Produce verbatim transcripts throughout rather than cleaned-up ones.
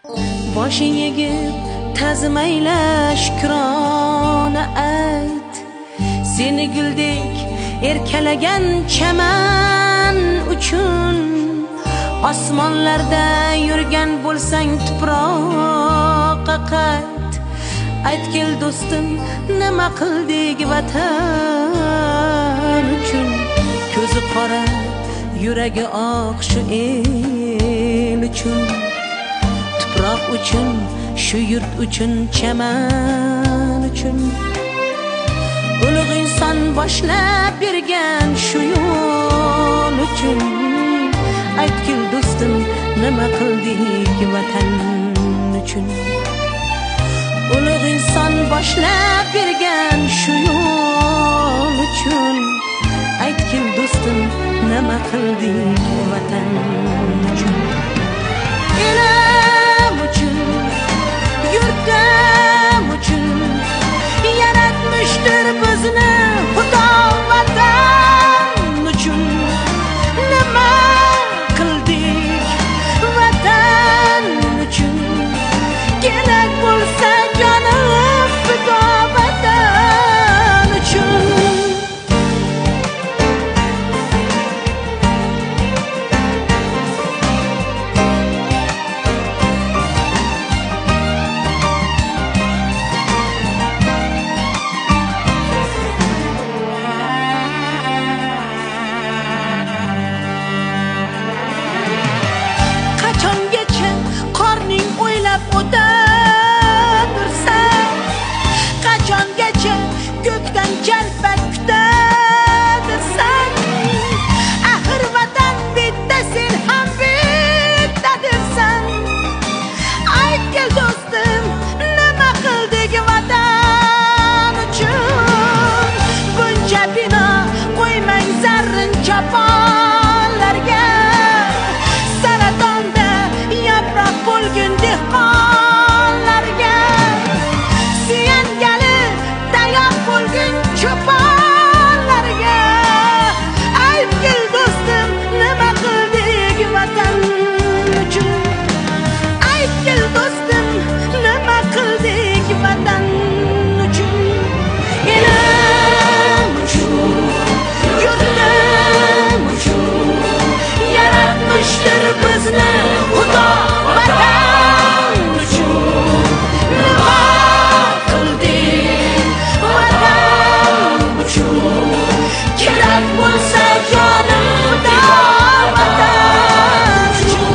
باشىنى ئېگىپ تەزىمەيلە شۈكرانە ئېيت، سېنى گۈلدەك ئەركىلىگەن چەمەن ئۈچۈن. ئاسمانلاردا يۈرگەن بولساڭ، تۇپراققا قايت. ئېيتكىل دوستۇم، نېمە قىلدىك ۋەتەن ئۈچۈن؟ كۆزى قارا، يۈرىكى ئاق شۇ ئېل ئۈچۈن. تۇپراق ئۈچۈن، شۇ يۇرت ئۈچۈن، چەمەن ئۈچۈن. ئۇلۇغ ئىنسان باشلاپ بەرگەن شۇ يول ئۈچۈن. ئېيتكىل دوستۇم، نېمە قىلدىك ۋەتەن ئۈچۈن؟ ئۇلۇغ ئىنسان باشلاپ بەرگەن شۇ يول ئۈچۈن. ئېيتكىن دوستۇم، نېمە قىلدىڭ ۋەتەن ئۈچۈن؟ ئېلىم ئۈچۈن، يۇرتۇم ئۈچۈن، ياراتمىشتۇر بىزنى خۇدا ۋەتەن ئۈچۈن. نېمە قىلدىك ۋەتەن ئۈچۈن؟ كېرەك بولسا جانىم پىدا ۋەتەن ئۈچۈن. قاچانغىچە قارنىڭ ئويلاپ ئولتۇرساڭ؟ قاچانغىچە كۆكتىن چەلپەك كۈتەدىسەن؟ ئاخىر ۋەتەن بىتتە، سەن ھەم بىتتەدىسەن. ئېيتكىل دوستۇم، نېمە قىلدىك ۋەتەن ئۈچۈن؟ بۇنچە بىنا قويماڭ زەررىن چاپانلارغا. سەرەتاندەك ياپراق بولغىن دېھقانلارغا. سۈيەنگىلى تاياق بولغىن چوپانلارغا. ئېيتكىل دوستۇم، نېمە قىلدىك ۋەتەن ئۈچۈن؟ ئېيتكىل دوستۇم، نېمە قىلدىك ۋەتەن ئۈچۈن؟ ئېلىم ئۈچۈن، يۇرتۇم ئۈچۈن، ياراتمىشتۇر بىزنى خۇدا ۋەتەن ئۈچۈن. نېمە قىلدى ۋەتەن ئۈچۈن؟ كېرەك بولسا جانىم پىدا ۋەتەن ئۈچۈن.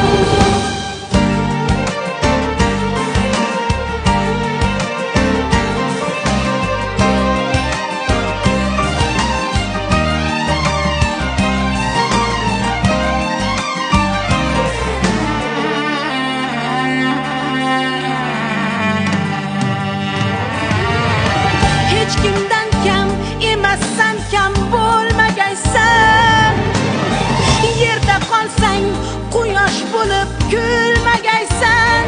ھېچكىمدىن كەم ئەمەسسەن، كەم بولمىغايسەن. يەردە قالساڭ، قۇياش بولۇپ كۈلمىگەيسەن.